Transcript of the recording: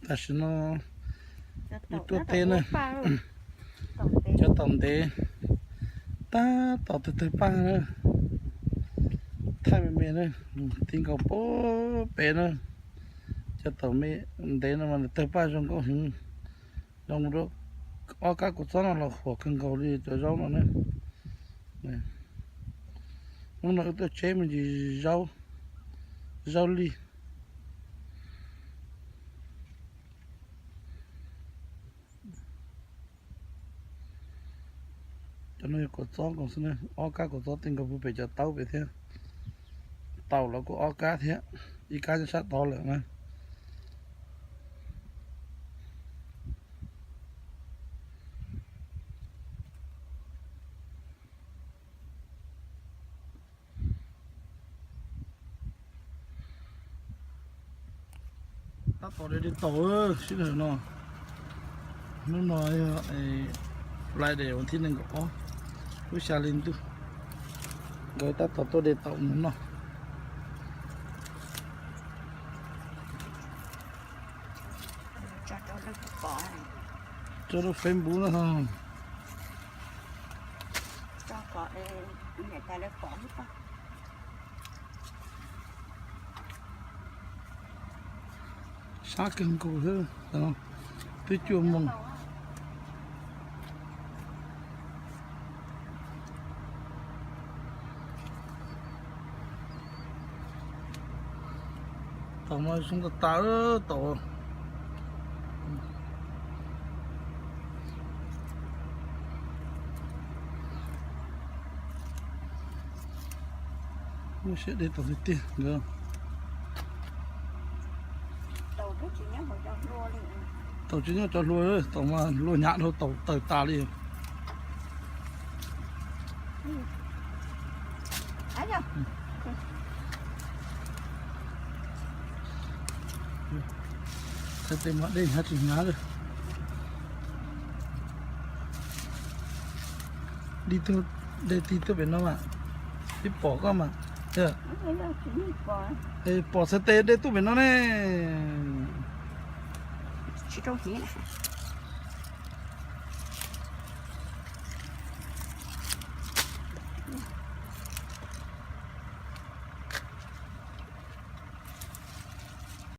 Tam sim no wb tuaj teb na, cov taum ntev, tab tom tawg tawg paj na, thaij me me na, ti nkaus pem na, cov taum me ntev no mas nws tawg paj zoo nkauj heev, zoo rau ob kab kua txob no los huam kawg nkaus li cov zaub no na. Hnub no wb tuaj tseb me ntsis zaub, zaub lij. Cov no yog kua txob nkaus xwb na, ob kab kua txob ti nkaus puag pem cov taub pem thiab. Taum los kuj ob kab thiab, ib kab nyob sab tod lawm na. Tab tom de de taum sib nrhaum no. Hnub no yog Friday vas thib nees nkaum ob lub xya hli ntuj, nkawd tab tom tuaj de taum mus noj. Tso rau Facebook no. Sab kawg nkaus xwb, twb cuaj moos. Taum no zoo tas tas taum. Muaj siab de taum tiag tiag nkawd. Taum tsis nyob cov hlua, taum mas hlua hnyav dhau taum tawg tas li. Thaij tej mas dej hnyav tsis hnyav li. Dej tig tuaj pem no mas, ib pom koj mas. Pom txhais tes dej tuaj pem no ne.